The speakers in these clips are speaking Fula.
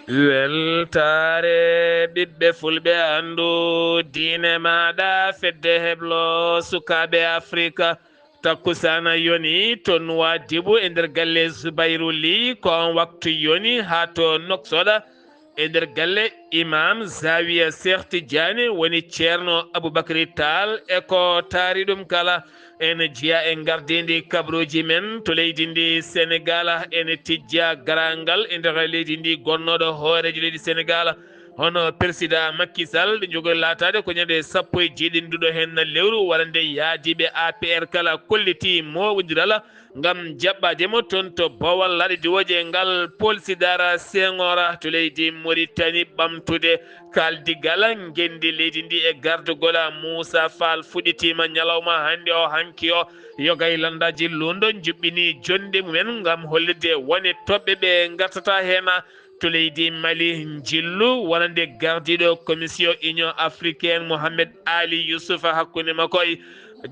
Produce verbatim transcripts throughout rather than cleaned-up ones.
Weltaare ɓiɓɓe fulɓe, anndu diine maaɗa, fedde heblo sukaaɓe Afrika. Takkusaana yoni to Nuwaadibu e nder galle Zubayru Li, ko on waktu yoni haa to Noksoɗa e nder galle Imam Zawiya Cheikh Tidiane, woni Ceerno Aboubacry Tall, e ko taari ɗum kala. En jiya e ngardiindi kabruuji men to leydi ndi Senegal, en tijja garaangal e nder leydi ndi gonnooɗo hooreejo leydi Senegal, hono Persidaa Makki Sall, ɗo jogori laataade ko ñande sappo e jeeɗiɗi nduɗo heen lewru, walla nde yaadiiɓe A P R kala kolliti moowondiral ngam jaɓɓaade mo toon to Bawal laaɗe diwooje ngal Paul Sidara Senghor to leydi Mauritanie, ɓamtude kaaldigal ngenndi leydi ndi e gardugol Moussa Fall fuɗɗitiima ñalawma hannde o, hanki o. Yoga e lanndaaji luundo njuɓɓini jonnde mumen ngam hollirde wone toɓɓe ɓe ngartata heen to leydi Mali. Njillu wonande gardiiɗo Commission Union Africaine Mohamed Ali Youssouf hakkunde makko e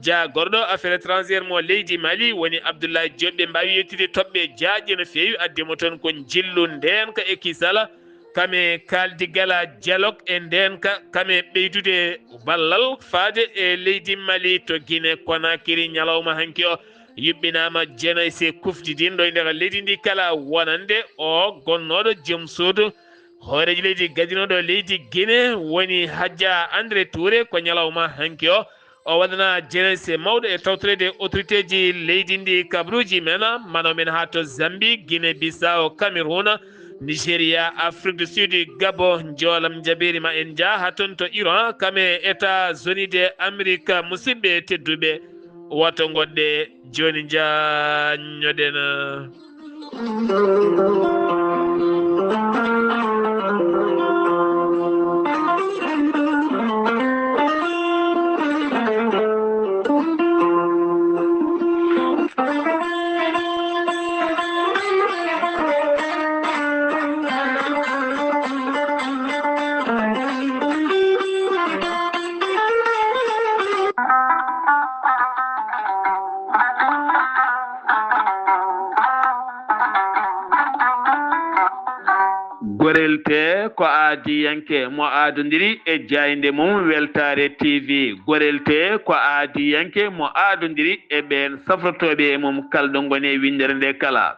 jaagorɗo Affaires étrangères mo leydi Mali, woni Abdoulaye Diop. Ɓe mbaawi yettude toɓɓe jaajɗe no feewi, addi mo toon ko njillu ndeenka e kisal, kame kaaldigal dialogue e ndeenka, kame ɓeydude ballal faade e leydi Mali to Guinée Conakry ñalawma hanki o. Yuɓɓinaama jeenayi se kufdidinɗo e nder leydi ndi kala, wonande o gonnooɗo joom suudu hooreejo leydi gadinooɗo leydi Guinée, woni Hadja André Touré, ko ñalawma hanki o. O waɗana jeenayi se mawɗo e tawtoreede autorité ji leydi ndi kabruuji men, mano men haa to Zambie, Guinée Bissau, Cameroun, Nigeria, Afrique du Sud, Gabon, njoolam jabeeri ma. En njaha haa toon to Iran, kame États-Unis de Amérique. Musidɓe tedduɓe, woto ngoɗɗe jooni, njaññoɗen. Gorel Tee ko aadiyanke mo aadondiri e jaaynde mum Weltaare T V. Gorel Tee ko aadiyanke mo aadondiri e ɓeen safrotooɓe e mum kala ɗo ngoni e winndere nde kala.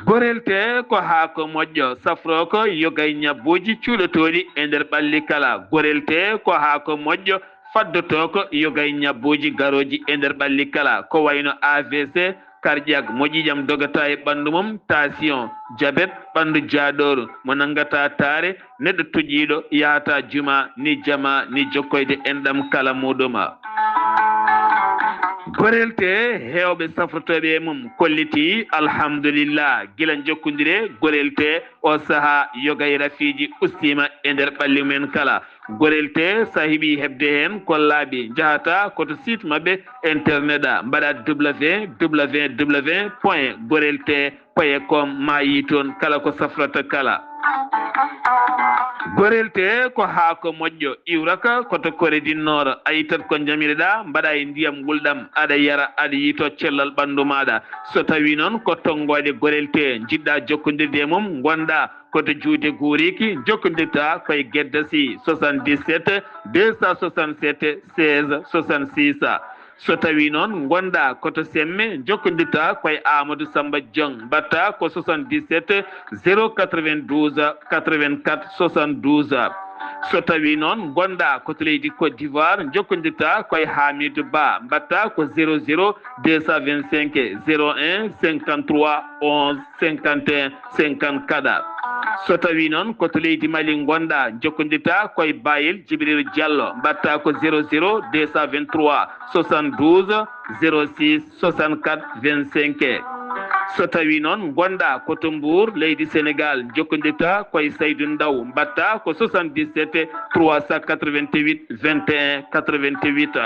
Gorel Tee ko haako moƴƴo, safrooko yoga e ñabbuuji cuuɗotooɗi e nder ɓalli kala. Gorel Tee ko haako moƴƴo, faddotooko yoga e ñabbuuji garooji e nder ɓalli kala, ko wayno A V C, cardiaque, mo ƴiiƴam dogata e ɓanndu mum, tension, jabet, ɓanndu jaaɗooru, mo nanngata taare, neɗɗo tuƴiiɗo, yahata juma, ni jama, ni jokkoyde enɗam kala muuɗuma. Gorel Tee, heewɓe safrotooɓe e mum kolliti, alhamdulillah, gila jokkondire Gorel Tee, o sahaa yoga e rafiiji ustiima e nder ɓalli mumen kala. Gorel Tee, so a heɓii heɓde heen kollaaɓe, njahata ko to site maɓɓe internet a, mbaɗa W W W point gorel tee point com, ma yii toon kala ko safrata kala. Gorel Tee ko haako moƴƴo, iwraka ko to Corée du Nord, a ittat ko njamireɗaa, mbaɗa e ndiyam ngulɗam, aɗa yara, aɗa yiito cellal ɓanndu maaɗa. So tawii noon ko tonngooɗe Gorel Tee njiɗɗaa jokkondirde e mum, ngonɗaa ko to Juude Guuriiki, njokkondirtaa ko e Geddasi, soixante-dix-sept deux cent soixante-sept seize soixante-six. So tawii noon ngonɗaa ko to Semme, njokkondirtaa ko e Aamadu Sammba Joŋ, mbaɗtaa ko soixante-dix-sept zéro quatre-vingt-douze quatre-vingt-quatre soixante-douze. So tawii noon ngonɗaa ko to leydi Côte d'Ivoire, njokkondirtaa ko e Hamidou Ba, mbaɗtaa ko zéro zéro deux cent vingt-cinq zéro un cinquante-trois onze cinquante et un cinquante-quatre. So tawii noon ko to leydi Mali ngonɗaa, njokkondirtaa ko e Bayel Jibril Diallo, mbaɗtaa ko zéro zéro deux cent vingt-trois soixante-douze zéro six soixante-quatre vingt-cinq. So tawii noon ngonɗaa ko to Mbour, leydi Senegal, njokkondirtaa ko e Saydou Ndaw, mbaɗtaa ko soixante-dix-sept trois cent quatre-vingt-huit vingt et un quatre-vingt-huit.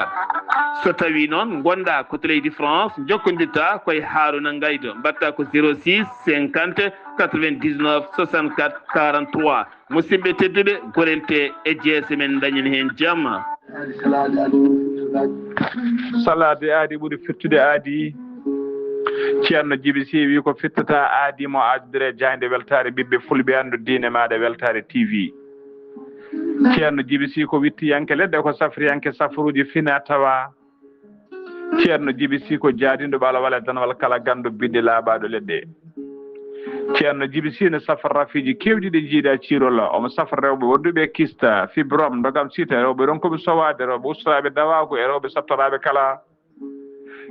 So tawii noon ngonɗaa ko to leydi France, njokkondirtaa ko e Harouna Ngaydo, mbaɗtaa ko zéro six cinquante quatre-vingt-dix-neuf soixante-quatre quarante-trois. Musidɓe tedduɓe, Gorel Tee e jeese men, dañen heen jam. Salaade aadi ɓuri firtude aadi. Ceerno Jibi Sii wi ko fittata aadi mo aadudire jaaynde weltaare ɓiɓɓe fulɓe anndu diine maaɗa weltaare T V. Ceerno Jibi Sii ko wittiyanke leɗɗe ko safriyanke safruuji fina tawa. Ceerno Jibi Sii ko jaadinɗo ɓalawal e danwal kala ganndo binndi laaɓaaɗo leɗɗe. Ceerno Jibi Sii ne safra rafiiji keewɗi ɗi jiiɗa ciirola. Omo safra rewɓe wonduɓe kista, fibrom, ndogam sita, rewɓe ronkuɓe sowaade, rewɓe ustoraaɓe dawaaku e rewɓe sattoraaɓe kala.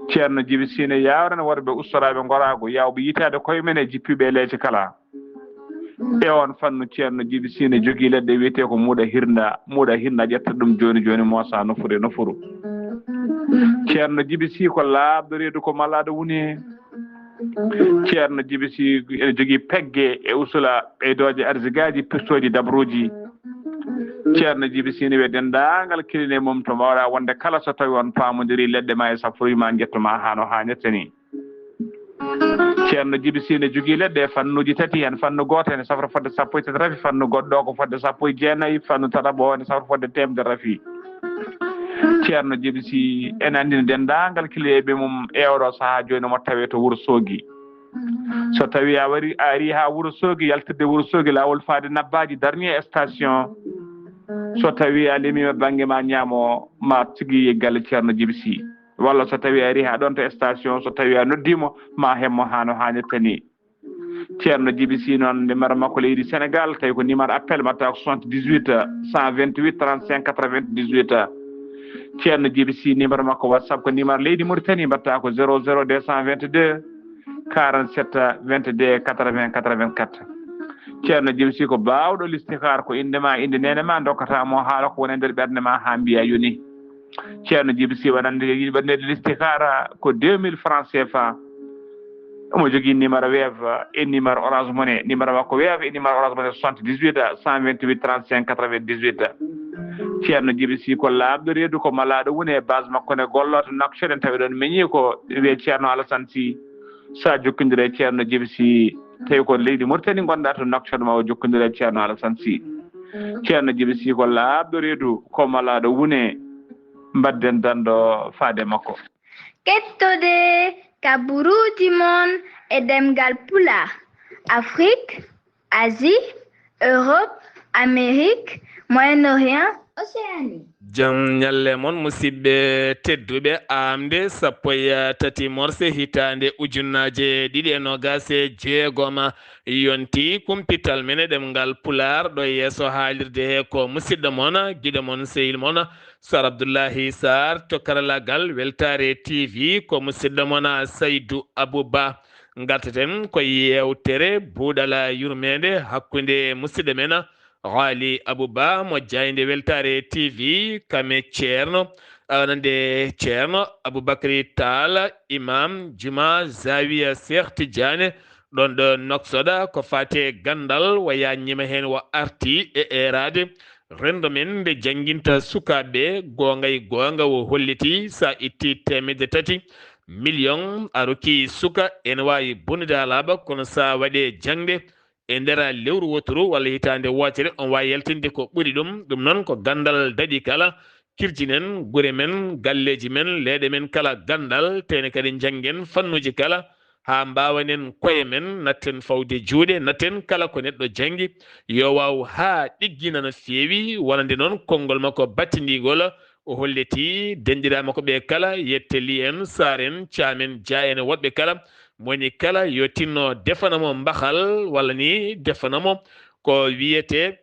Ceerno Jibi Sii ne yaawrana worɓe ustoraaɓe ngoraagu, yaawɓe yitaade koye men e jippiiɓe e leece kala. E oon fannu, Ceerno Jibi Sii ne jogii leɗɗe wiyetee ko muuɗa hirnda. Muuɗa hirnda ƴetta ɗum jooni jooni moosa nofuru e nofuru. Ceerno Jibi Sii ko laaɓɗo reedu ko malaaɗo woni. Ceerno Jibi Sii ene jogii pegge e usula ɓeydooje arsigaaji, pirtooji dabruuji. Ceerno Jibi Sii ne wiya denndaangal kiline mum to mbaawɗa wonde kala so tawi on paamondirii leɗɗe ma e safruuji ma njetto ma haa no haanirta ni. Ceerno Jibi Sii ne jogii leɗɗe e fannuuji tati, heen fannu gooto ene safra fodde sappo e tati rafi, fannu goɗɗo ko fodde sappo e jeenayi, fannu tataɓo o ene safra fodde teemedere rafi. Ceerno Jibi Sii ene anndina denndaangal kiliyeeɓe mum e oɗo sahaa jooni mo tawee to Wuro Soogi. So tawii a wari, a arii haa Wuro Soogi, yaltirde Wuro Soogi, laawol faade Nabbaaji, dernier station. So tawii a lemiima bannge ma ñaamo, ma tigi galle Ceerno Jibi Sii. Walla so tawii a arii haa ɗoon to station, so tawii a noddii mo, ma heɓ mo haa no haanirta ni. Ceerno Jibi Sii noon, numéro makko leydi Sénégal, tawi ko numéro appel, mbaɗata ko soixante-dix-huit, cent vingt-huit, trente-cinq, quatre-vingt-dix-huit. Ceerno Jibi Sii, numéro makko WhatsApp ko numéro leydi Mauritanie, mbaɗata ko zéro zéro deux cent vingt-deux, quarante-sept, vingt-deux, quatre-vingts, quatre-vingt-quatre. Ceerno Jibi Sii ko baawɗo listikaar, ko innde ma, innde neene ma, ndokkata mo haala ko woni e nder ɓernde ma haa mbiya yoni. Ceerno Jibi Sii wonande yiɗɓe nder listikaara ko deux mille francs C F A. Omo jogii numéro Wave e numéro Orange Money. Numéro makko Wave e numéro Orange Money soixante-dix-huit, cent vingt-huit, trente-cinq, quatre-vingt-dix-huit. Ceerno Jibi Sii ko laaɓɗo reedu, ko malaaɗo woni e base makko ne gollo to Nouakchott, en tawi ɗoon meñi ko wiyee Ceerno Alassane Sii. So a jokkondire e Ceerno Jibi Sii, tawi ko leydi Mauritanie ngonɗa to Nouakchott, ma o jokkondire e Ceerno Alassane Sii. Ceerno Jibi Sii ko laaɓɗo reedu, ko malaaɗo woni, mbadden danndo faade makko. Kettode ka buruuji mon e ɗemngal Pulaar, Afrique, Asie, Europe, Amérique, Moyen-Orient, Océanie. Jam ñalle mon, musidɓe tedduɓe. Aamde sappo e tati morse hitaande ujunnaaje ɗiɗi e noogaas e jeegom, yonti kumpital men e ɗemngal Pulaar. Ɗo yeeso haalirde he ko musidɗo mon, giɗo mon, sehil mon, Sar Abdullahi Sar to karalaagal Weltaare T V, ko musidɗo mon Saydu Abuba. Ngartaten ko yeewtere buuɗal yurmeende hakkunde musidɗo men Ghali Abuba mo jaaynde Weltaare T V, kame Ceerno, awa nande Ceerno Abubakri Taal, Imam Juma Zawiya Cheikh Tidiane, ɗon ɗo Noksoda, ko faate ganndal, waya ñima heen o arti e eeraade renndo men nde jannginta sukaaɓe. Goonga e goonga o holliti, so a itti teemedde tati miliyoŋ a rokki suka, ene waawi bonnude haa laaɓa, kono so a waɗe jaŋde e nder lewru wooturu walla hitaande wootere, on waawi yaltinde ko ɓuri ɗum. Ɗum noon ko ganndal daɗi kala, kirjinen gure men, galleeji men, leyɗe men kala ganndal, tene kadi njanngen fannuuji kala, haa mbaawanen koye men, natten fawde juuɗe, natten kala ko neɗɗo janngi, yo waaw haa ɗiggina no feewi, wonande noon konngol makko battindiingol, o holliti denɗiraaɓe makko ɓe kala, Yetteli en, Saar en, Caam en, Jaa en e woɗɓe kala, mo woni kala yo tinno defana mo mbahal, walla ni defana mo ko wiyetee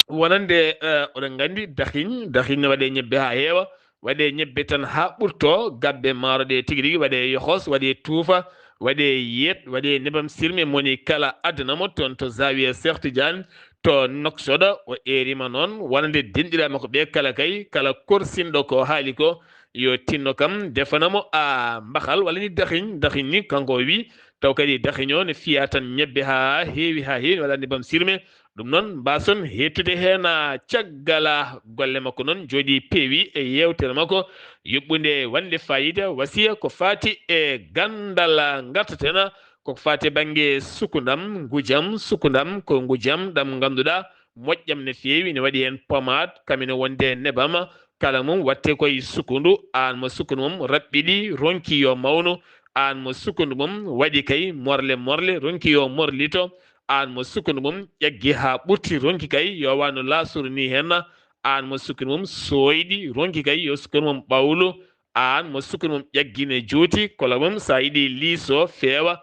wonande, eh, oɗon nganndi dahiñ, dahiñ ne waɗee ñebbe haa heewa, waɗee ñebbe tan haa ɓurto, gabbe maaro ɗe tigi rigi, waɗee yohos, waɗee tuufa, waɗee yet, waɗee nebam sirme, mo woni kala addana mo toon to Zawiya Cheikh Tidiane, to Noksoda, o eerima noon, wonande denɗiraaɓe makko ɓe kala kay, kala korsinɗo ko haali ko, yo tinno kam, defana mo a mbahal, walla ni dahiñ, dahiñ ni, kanko o wi, taw kadi dahiñ o ne fiya tan ñebbe haa heewi, haa heewi, waɗa nebam sirme, ɗum noon, mbaason heedtude heen, a, caggal, a, golle makko noon njooɗii peewi e yeewtere makko yuɓɓunde wonde faayiida, wasiya ko faati e ganndal, a, ngartaten, a, ko faati e bannge sukundam, ngujam, sukundam, ko ngujam ɗam ngannduɗaa moƴƴam no feewi, ne waɗi heen pomaat, kam ene wonde e nebam, kala mum waɗte koye sukundu, aan mo sukundu mum raɓɓiɗi, ronki yo mawnu, aan mo sukundu mum waɗi kay morle morle, ronki yo morlito, aan mo sukundu mum ƴaggi haa ɓurti, ronki kay yo wano laasuru ni henna, aan mo sukundu mum sooyɗi, ronki kay yo sukundu mum ɓawlu, aan mo sukundu mum ƴaggi ne juuti, kolo mum so a yiɗi liiso feewa,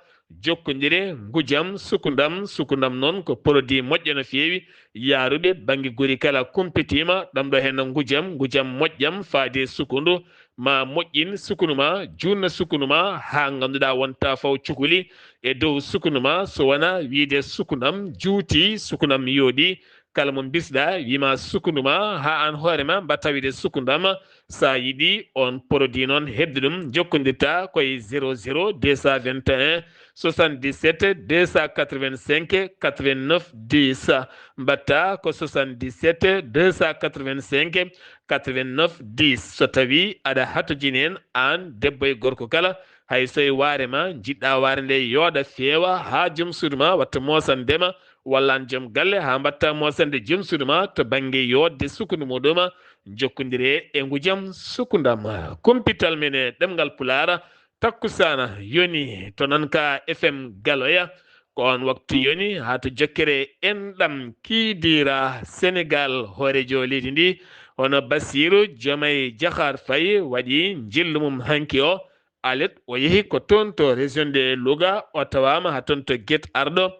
jokkondire, ngujam, sukundam, sukundam noon ko produit moƴƴo no feewi, yaaruɓe bannge gori kala kumpitiima, ɗam ɗo henna ngujam, ngujam moƴƴam faade sukundu, ma moƴƴin sukundu ma, juutna sukundu ma, haa ngannduɗaa wonta faw cukuli e dow sukundu ma, so wona wiide sukundam juuti, sukundam yooɗi, kala mo mbisɗa wiima sukundu ma, haa aan hoore ma mbaɗta wiide sukundam, so a yiɗi on produit noon heɓde ɗum, jokkondirta koye zéro zéro deux cent vingt et un soixante-dix-sept deux cent quatre-vingt-cinq quatre-vingt-neuf dix, mbaɗta ko soixante-dix-sept deux cent quatre-vingt-cinq quatre-vingt-neuf dix. So tawi aɗa hatojini en aan debbo e gorko kala, hay so e waare ma njiɗɗa waare nde yooɗa feewa haa joom suudu ma watta moosande ma, walla aan joom galle haa mbaɗta moosande joom suudu ma to bannge yooɗde sukundu muɗum, jokkondire e ngujam sukundam. Kumpital men e ɗemngal Pulaar, takkusaana yoni to Nanka F M Galoya. Ko on waktu yoni haa to jokkere enɗam kiidiira Senegaal, hooreejo leydi ndi, hono Basiiru Jomay Jaxaar Fay waɗi njillu mum hanki o. Alet o yehi ko toon to région de Louga, o tawaama haa toon to Guet Ardo.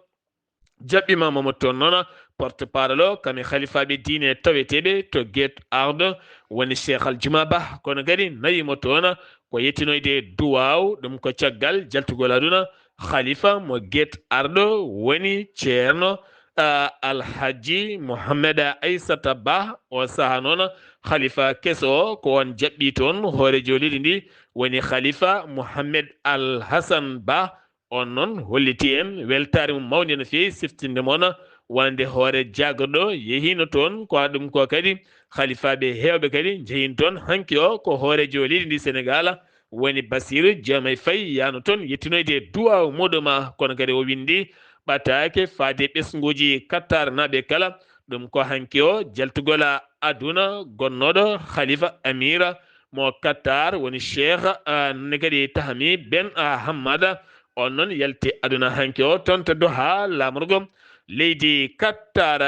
Jaɓɓiima mo mo toon noon, porte-parole o, kam e halifaaɓe diine taweteeɓe to Guet Ardo, woni Cheikh Al Juma Ba, kono kadi nawi mo toon ko yettinoyde duwaaw, ɗum ko caggal jaltugol aduna halifa mo Guet Ardo, woni Ceerno, ah, Alhaji Mohamed Aissata Ba. O sahaa noon halifa keso o ko on jaɓɓi toon hooreejo leydi ndi, woni halifa Mohamed Al Hassan Ba. On noon holliti en weltaare mum mawnde no feewi siftinde mon wonande hoore jaagorɗo yehiino toon, ko waɗa ɗum ko kadi halifaaɓe heewɓe kadi njehiino toon. Hanki o ko hooreejo leydi ndi Senegaal, woni Basiiru Jomay Fay, yaano toon yettinoyde duwaaw muɗum, kono kadi o winndi ɓataake faade ɓesnguuji Kattaarnaaɓe kala. Ɗum ko hanki o jaltugol aduna gonnooɗo halifa amiira mo Kattar, woni Cheikh, ah, nonne kadi Tahami Ben, ah, Hammada. On noon yalti aduna hanki o toon to Doha, laamorgo leydi Kattar.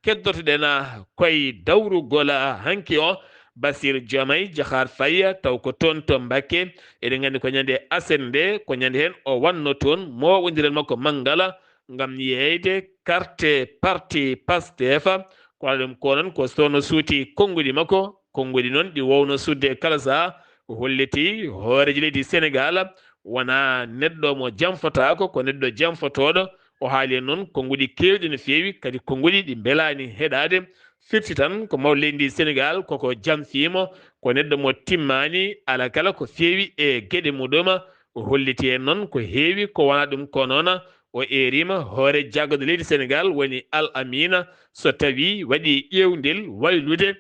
Keddotoɗen koye dawrugol hanki o Basir Diomaye Diakhar Faye, taw ko toon to Mbacké. Eɗen nganndi ko ñande aset nde, ko ñande heen o wanno toon mooɓondiral makko Mangala ngam yeeyde carte parti Pastef. Ko waɗa ɗum ko noon ko so no suuti konnguɗi makko, konnguɗi noon ɗi wowno suutde kala sahaa, ko holliti hooreejo leydi Senegaal wonaa neɗɗo mo jamfotaako, ko neɗɗo jamfotooɗo. O haali en noon konnguɗi keewɗi no feewi, kadi konnguɗi ɗi mbelaani heɗaade. Firti tan ko mawɗo leydi ndi Senegaal koko jamfii mo, ko neɗɗo mo timmaani alaa kala ko feewi e geɗe muɗum. O holliti en noon ko heewi ko wonaa ɗum ko noon. O eeriima hoore jaagorɗo leydi Senegaal woni Al Amina, so tawii waɗi ƴeewndel waylude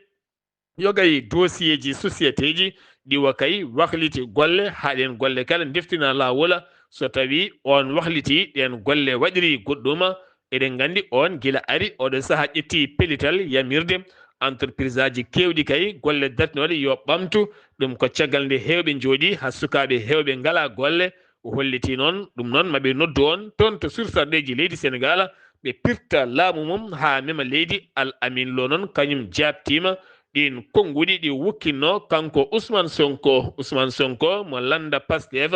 yoga e dossier ji société ji ɗi wa kay wakliti golle, haa ɗeen golle kala ndeftina laawol. So tawii oon wakliti ɗeen golle waɗiri goɗɗum, eɗen nganndi oon gila ari oɗo sahaa ƴetti pellital yamirde entreprise aji keewɗi kay golle dartinooɗe yo ɓamtu. Ɗum ko caggal nde heewɓe njooɗi haa sukaaɓe heewɓe ngalaa golle. O holliti noon, ɗum noon maɓe noddu on toon to sursarɗeeji leydi Senegaal, ɓe pirta laamu mum haa mema leydi. Al Amin Lo noon kañum jaabtiima ɗiin konnguɗi ɗi wukkinno kanko Ousmane Sonko. Ousmane Sonko mo lannda Pastef,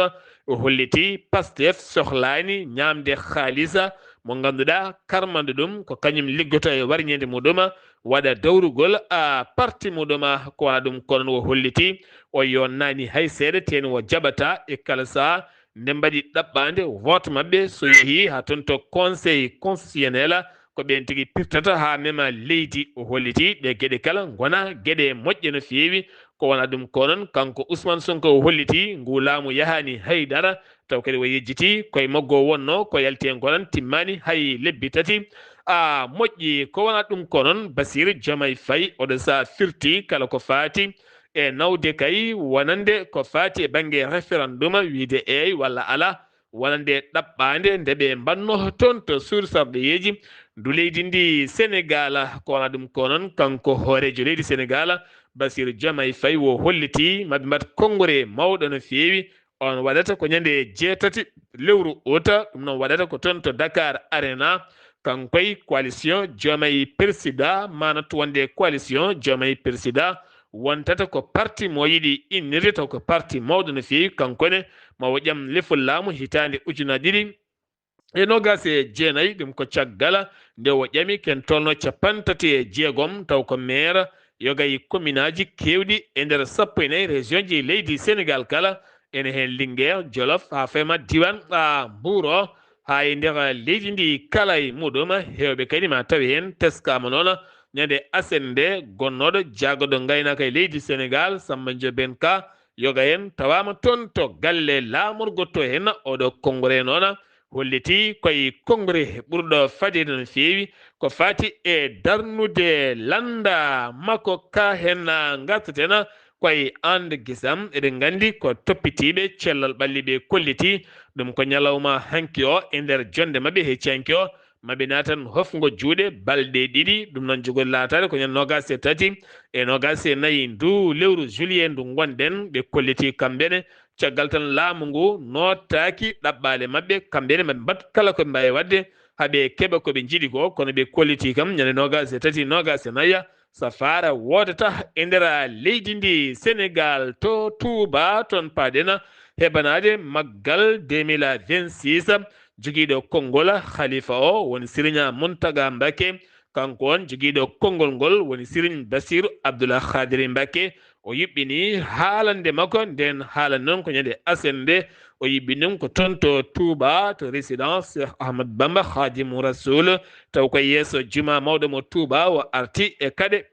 o holliti Pastef sohlaani ñaamde haalisa mo ngannduɗaa karmanɗo ɗum ko kañum liggoto e warñeende muɗum, waɗa dawrugol a parti muɗum. Ko wona ɗum kono o holliti o yonnaani hay seeɗa, teni o jaɓata e kala sahaa nde mbaɗi ɗaɓɓaande vote maɓɓe, so yehii haa toon to Conseil constitutionnel, ko ɓeen tigi pirtata haa mema leydi. O holliti ɗe geɗe kala ngona geɗe moƴƴe no feewi. Ko wona ɗum ko noon, kanko Ousmane Sonko o holliti ngu laamu yahaani hay dara, taw kadi o yejjiti koye maggo wonno ko yalti en ko noon timmaani hay lebbi tati. A moƴƴi, ko wona ɗum ko noon, Basir Diomaye Faye oɗo sahaa firti kala ko faati e nawde kay wonande ko faati e bannge référendum, wiide eey walla alaa, wonande ɗaɓɓaande nde ɓe mbanno toon to sursarɗeyeeji ndu leydi ndi Senegaal. Ko wona ɗum ko noon, kanko hooreejo leydi Senegaal, Basir Diomaye Faye, o holliti maɓe mbaɗ konngore mawɗo no feewi. On waɗata ko ñande jeetati lewru uta, ɗum noon waɗata ko toon to Dakar Arena. Kanko e coalition Diomaye Président, maanaam wonde coalition Diomaye Président wontata ko parti mo yiɗi innirde, taw ko parti mawɗo no feewi. Kanko ne ma o ƴam lefol laamu hitaande ujunaaji ɗiɗi e noogaas e jeenayi. Ɗum ko caggal nde o ƴami ken tolno capanɗe tati e jeegom, taw ko maire yoga e kominaaji keewɗi e nder sappo e nayi région ji leydi Sénégal kala, ene heen Linguère, Jolof, haa fema diiwaan, a, Mbuur o, haa e nder leydi ndi kala e muɗum. Heewɓe kadi ma tawi heen teskaama noon ñande aset nde gonnooɗo jaagorɗo ngaynaaka e leydi Sénégal, Samba Ndiobène Ka, yoga en tawaama toon to galle laamorgo to heen. Oɗo konngore noon holliti koye konngore ɓurɗo faadeede no feewi ko faati e darnude lannda makko ka. Heen ngartaten koye And Gueusam, eɗen nganndi ko toppitiiɓe cellal ɓalli ɓe kolliti. Ɗum ko ñalawma hanki o e nder jonnde maɓɓe he canki o, maɓe naatan hofngo juuɗe balɗe ɗiɗi. Ɗum noon jogori laataade ko ñande noogaas e tati e noogaas e nayi ndu lewru juillet ndu ngonɗen. Ɓe kolliti kamɓe ne, caggal tan laamu ngu nootaaki ɗaɓɓaale maɓɓe, kamɓe ne maɓe mbaɗ kala ko ɓe mbaawi waɗde haa ɓe keɓa ko ɓe njiɗi ko, kono ɓe kolliti kam ñande noogaas e tati, noogaas e nayi safaara woodata e nder leydi ndi Sénégal. To Touba, toon paaɗen heɓanaade maggal deux mille vingt-six. Jogiiɗo konngol halifa o woni Serigne Mountaga Mbacké. Kanko on jogiiɗo konngol ngol woni Serigne Bassirou Abdoulaye Khadri Mbacké. O yuɓɓini haalande makko nden haalande noon ko ñande aset nde. O yuɓɓini ɗum ko toon to Touba, to résidence Cheikh Ahmad Bamba Khadimou Rassoul, taw ko yeeso juma mawɗo mo Touba o arti e kaɗe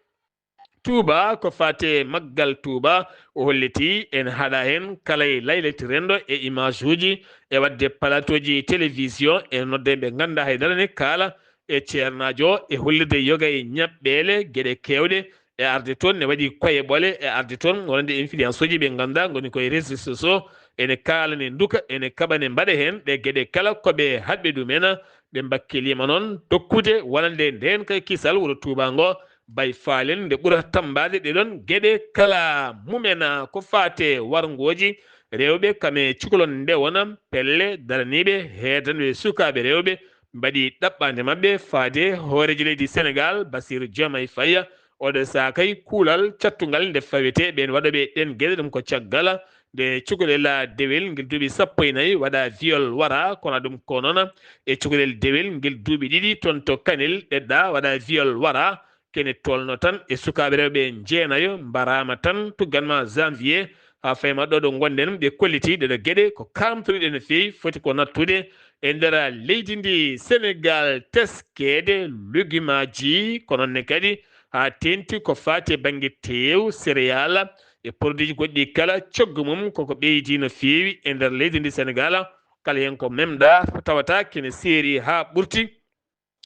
Touba ko faate maggal Touba. O holliti en haɗa heen kala e laylati renndo e image uji, e waɗde plateau ji télévision, e nodde ɓe ngannda hay dara ne kaala e ceernaajo o, e hollirde yoga e ñaɓɓeele geɗe keewɗe, e arde toon ne waɗi koye ɓole, e arde toon wonande influence uji ɓe ngannda ngoni koye réseaux sociaux, ene kaalane nduka, ene kaɓane mbaɗa heen ɗe geɗe kala ko ɓe haɗɓe ɗumen. Ɓe mbakkilima noon tokkude wonande ndeen kay kisal wuro Touba ngo, bay faalen nde ɓura tambaade ɗe ɗon geɗe kala mumen. Ko faate warngooji rewɓe kam e cukalon nde wona pelle daraniiɓe heedanɓe sukaaɓe rewɓe mbaɗi ɗaɓɓaande maɓɓe faade hooreejo leydi Sénégal, Bassirou Diomaye Faye. Oɗo sahaa kay kuulal cattungal nde fawetee ɓeen waɗooɓe ɗeen geɗe, ɗum ko caggal nde cukalel dewel ngel duuɓi sappo e nayi waɗa viol wara, kono ɗum ko noon e cukalel dewel ngel duuɓi ɗiɗi toon to Kanel ɗeɗɗa waɗa viol wara. Kene tolno tan e sukaaɓe rewɓe jeenayo mbaraama tan tugganma janvier haa fayma ɗo ɗo ngonɗen, ɓe kolliti ɗeɗo geɗe ko kaamtuɗe no feewi, foti ko nattude e nder leydi ndi Sénégal, teskeede lugimaaji, ko noon ne kadi haa teeŋti ko faati e bannge teew, céréales e produit ji goɗɗi kala, coggu mum koko ɓeydi no feewi e nder leydi ndi Sénégal. Kala heen ko memɗa tawata kene seeri haa ɓurti.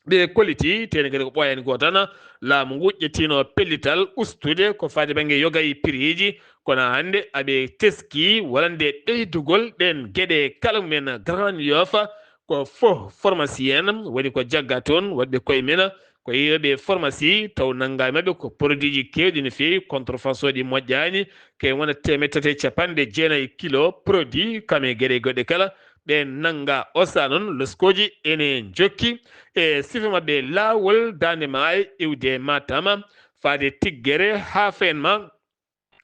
Ɓe kolliti teeŋti kadi ko ɓooyaani goo tan, laamu ngu ƴettino pellital ustude ko faati bannge yoga e piriiji, kono hannde aɓe teski wonande ɓeydugol ɗeen geɗe kala mumen. Grand Yoff ko fo pharmacien woni ko jagga toon, waɗɓe koye men ko yeeyooɓe pharmacie, taw nannga e maɓɓe ko produit ji keewɗi no feewi, contrefaçon ɗi moƴƴaani, kay wona teemedde tati e capanɗe jeenayi kilo produit, kam e geɗe goɗɗe kala. Ɓe nannga osa noon, loskooji ene njokki e sifa maɓɓe laawol Daande Maayo iwde Matam, faade Tiggere haa Fenma.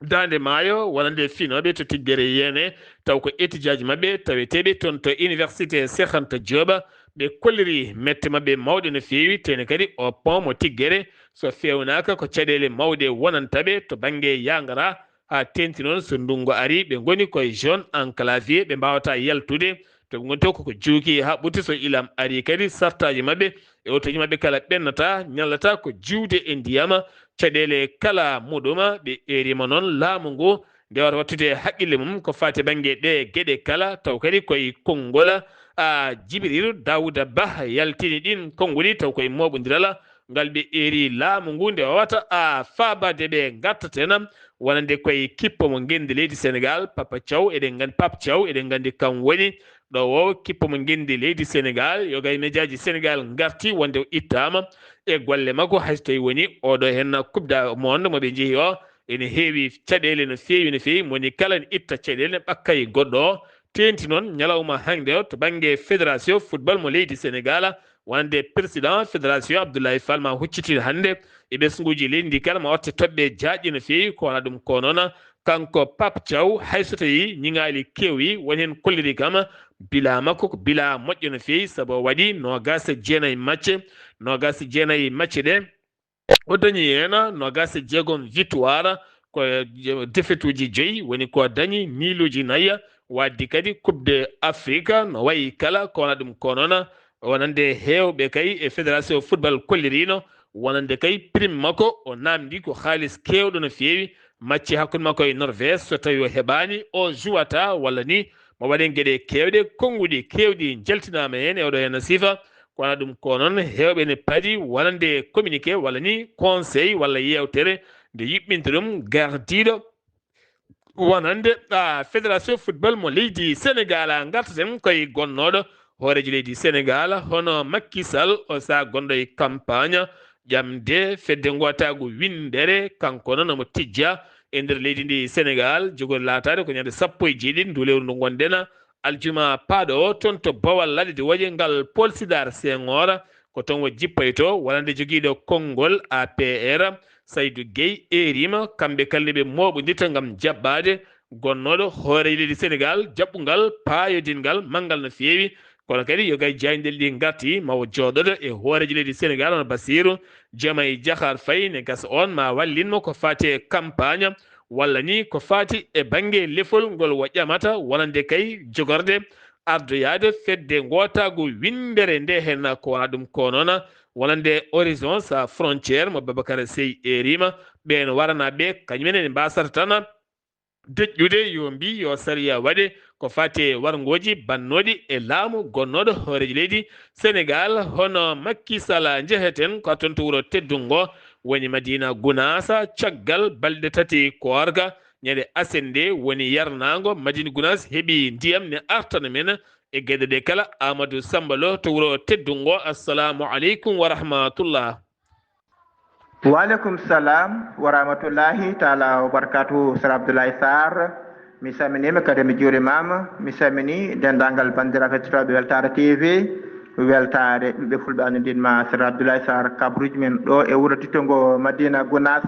Daande Maayo wonande finooɓe to Tiggere Yeene, taw ko étudiant ji maɓɓe taweteeɓe toon to Université Cheikh Anta Diop. Ɓe kolliri mette maɓɓe mawɗe no feewi, teeŋti kadi o pont mo Tiggere, so feewnaaka ko caɗeele mawɗe wonanta ɓe to bannge yangara, haa teeŋti noon so ndunngu arii, ɓe ngoni koye zone enclavée, ɓe mbaawataa yaltude. To ɓe ngoni to koko juuki haa ɓurti, so ilam arii kadi, sartaaji maɓɓe e otooji maɓɓe kala ɓennataa, ñallataa ko juuwde e ndiyam. Caɗeele kala muɗum, ɓe eeriima noon laamu ngu nde wata wattude haqqille mum ko faati bannge ɗee geɗe kala, taw kadi koye konngol, a, Jibril Daawuda Bah yaltini ɗiin konnguɗi, taw koye mooɓondiral ngal ɓe eeri laamu ngu nde wawata, a, faabaade ɓe ngartaten wonande koye kippo mo ngenndi leydi Sénégal, Papa Thiaw, eɗen nganndi, Pape Thiaw, eɗen nganndi kam woni ɗo o kippo mo ngenndi leydi Sénégal. Yoga e mejaaji Sénégal ngarti wonde o ittaama e golle makko, hay so tawi woni oɗo heen Coupe du Monde mo ɓe njehi o, ene heewi caɗeele no feewi, no feewi. Mo woni kala ne itta caɗeele, ne ɓakka e goɗɗo o, teeŋti noon ñalawma hannde o to bannge fédération football mo leydi Sénégal, wonande président fédération Abdoulaye Fall ma hucciti hannde e ɓesnguuji leydi ndi kala, ma watte toɓɓe jaajɗe no feewi. Ko wona ɗum ko noon, kanko Pape Thiaw, hay so tawii ñiŋaali keewi, won heen kolliri kam bilaa makko ko bilaa moƴƴo no feewi, sabu o waɗi noogaas e jeenayi match, noogaas e jeenayi match ɗe o dañi heen noogaas e jeegom victoire, ko defetuuji joyi woni ko dañi, niiluuji nayi, waɗde kadi Coupe de Afrique no wayi kala. Ko wona ɗum ko noon, wonande heewɓe kay e fédération football kolliriino, wonande kay prime makko o naamndi ko haalis keewɗo no feewi. Macce hakkunde makko e Norvège, so tawii o heɓaani, o juwata walla ni mo waɗen geɗe keewɗe, konnguɗi keewɗi njaltinaama heen e oɗo heen siifa. Ko wona ɗum ko noon, heewɓe ne padi wonande communiqué walla ni conseil walla yeewtere nde yuɓɓinta ɗum gardiiɗo wonande, ah, fédération football mo leydi Sénégal. Ngartaten koye gonnooɗo hooreejo leydi Sénégal, hono Macky Sall, o sa gonɗo e campagne ƴamde fedde ngootaagu winndere, kanko noon omo tijja e nder leydi ndi Sénégal, jogori laataade ko ñande sappo e jeeɗiɗi ndu lewru ndu ngonɗen, aljuma paaɗo o, toon to Bawal Laaɗe Diwooje ngal Paul Sidar Senghor, ko toon o jippoyto wonande jogiiɗo konngol A P R, Saydou Gueye, eerima kamɓe kala ne ɓe mooɓondirta ngam jaɓɓaade gonnooɗo hooreejo leydi Sénégal jaɓɓungal paayodinngal manngal no feewi. Kono kadi yo gay jaayndeeli ɗi ngarti, ma o jooɗoɗo e hooreejo leydi Sénégal, hono Bassirou Diomaye Diakhar Faye, ne gasa oon ma wallin mo ko faati e campagne walla ni ko faati e bannge lefol ngol o ƴamata wonande kay jogorde ardoyaade fedde ngootaagu winndere nde. Heen ko wona ɗum ko noon wonande Horizon Sans Frontières mo Babacar Seye eerima, ɓeen warana ɓe kañum en ene mbaasata tan deƴƴude, yo mbi yo sariya waɗe ko faati e warngooji bannooɗi e laamu gonnooɗo hooreejo leydi Sénégal, hono Macky Sall. Njeheten ko toon to wuro teddungo woni Madina Gunaas, caggal balɗe tati koorka, ñande aset nde woni yarnaango, Madina Gunaas heɓi ndiyam ne artana men e geɗe ɗe kala. Amadou Samba Lo to wuro teddungo, assalamu aleykum wa rahmatullah. Waaleykum salam wa rahmatullahi taala wa barakatuhu. Sar Abdoulaye Sarr, mi salminiima kadi mi juurimaama. Mi salminii denndaangal banndiraaɓe heɗotooɓe Weltaare T V, Weltaare ɓiɓɓe fulɓe, anndindiin ma Sar Abdoulaye Sarr, kabruuji men ɗo e wuro teddugo Madina Gunaas.